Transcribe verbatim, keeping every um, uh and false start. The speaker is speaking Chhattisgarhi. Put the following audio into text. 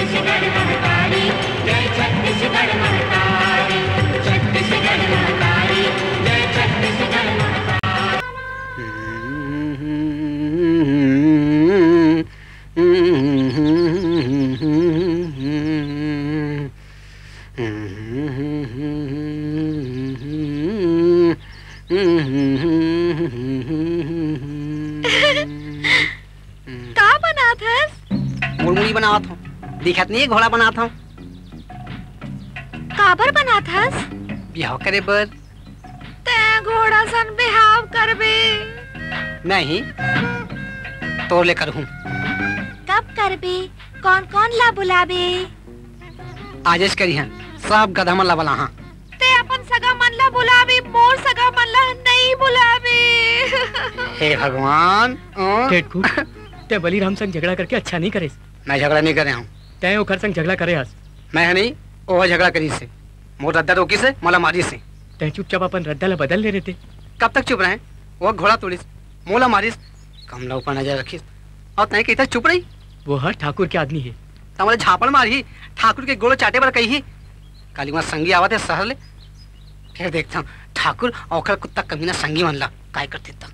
का बनात हस? मुड़मुड़ी बनावत हूँ। दिखत नहीं, घोड़ा बनात हूँ। काबर बनात हस? बिहाव करे बर। तैं घोड़ा सन बिहाव करबे? नहीं, तोर ले करहूँ। कब करबे? कौन कौन ला बुलाबे? आजेच करिहन, सब गधा मन ला बलाहा। तैं अपन सगा मन ला बुलाबे, मोर सगा मन ला नहीं बुलाबे। हे भगवान, अ? टेटकू, तैं बलिराम संग झगड़ा करके अच्छा नहीं करेस। मैं झगड़ा नहीं करे हूँ। तैं ओखर संग झगड़ा करे हस। मैं ह नहीं, ओह झगड़ा करिस हे। मोर रद्दा रोकिस हे, मोला मारिस हे। तैं चुपचाप अपन रद्दा ला बदल ले रहिते। कब तक चुप रहे? वो घोड़ा तोड़िस, मोला मारिस, कमला ऊपर नजर रखिस, और तैं कहिथस चुप रही। वो हर ठाकुर के आदमी हे। त मोला झापड़ मारही, ठाकुर के गोड़ चाटे बर कहिही। काली मोर संगी आवत हे शहर ले, फिर देखथंव ठाकुर अउ ओखर कुत्ता कमीना संगी मन ला काय करथे त।